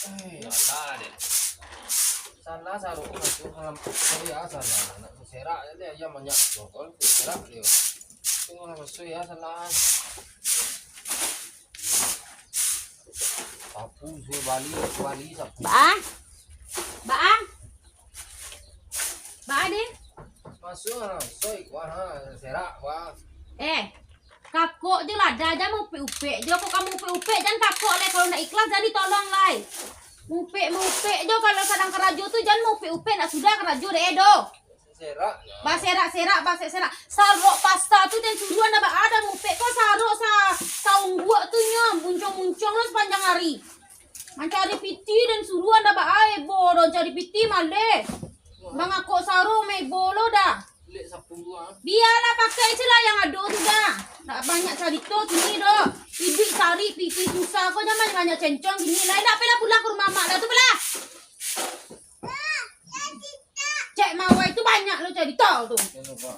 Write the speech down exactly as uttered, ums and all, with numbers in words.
Eh, salah deh. Salah sarok masuk dalam saya salah. Nak serak je deh, ayam banyak tu. Kalau serak dia. Tengok masuk ya salah. Sapu saya bali, bali sapu. Baa? Baa? Baa deh? Masuk lah, soi kuah ha, serak kuah. Eh, kakok jo lah, dah jan maupek-upek jo. Kok ka maupek-upek, jan kakok lai. Kalau ndak ikhlas, jan ditolong lai. Maupek-maupek jo, kalau sadang karajo tu, jan maupek-upek, ndak sudah karajo deh doh. Serak nyo. Baserak-serak, baserak-serak. Sarok pasa tu jan suruah ndak baa dah maupek ko, sarok sa-, saungguak tu nyo, muncong-muncong lo sapanjang ari. Mancari piti jan suruah ndak baa, ebo doh mancari piti maleh. Mangakok sarong mebo lo dah. Lek sapu tu ah. Bialah, pakai se lah yang ado tu dah. Ndak banyak carito kini doh. Iduik cari piti susah ko, jan banyak cencong kini. Lai ndak apolah pulang ka rumah mak dah tu, apolah. Cek Mawai tu banyak lo carito tu. Jan lupo.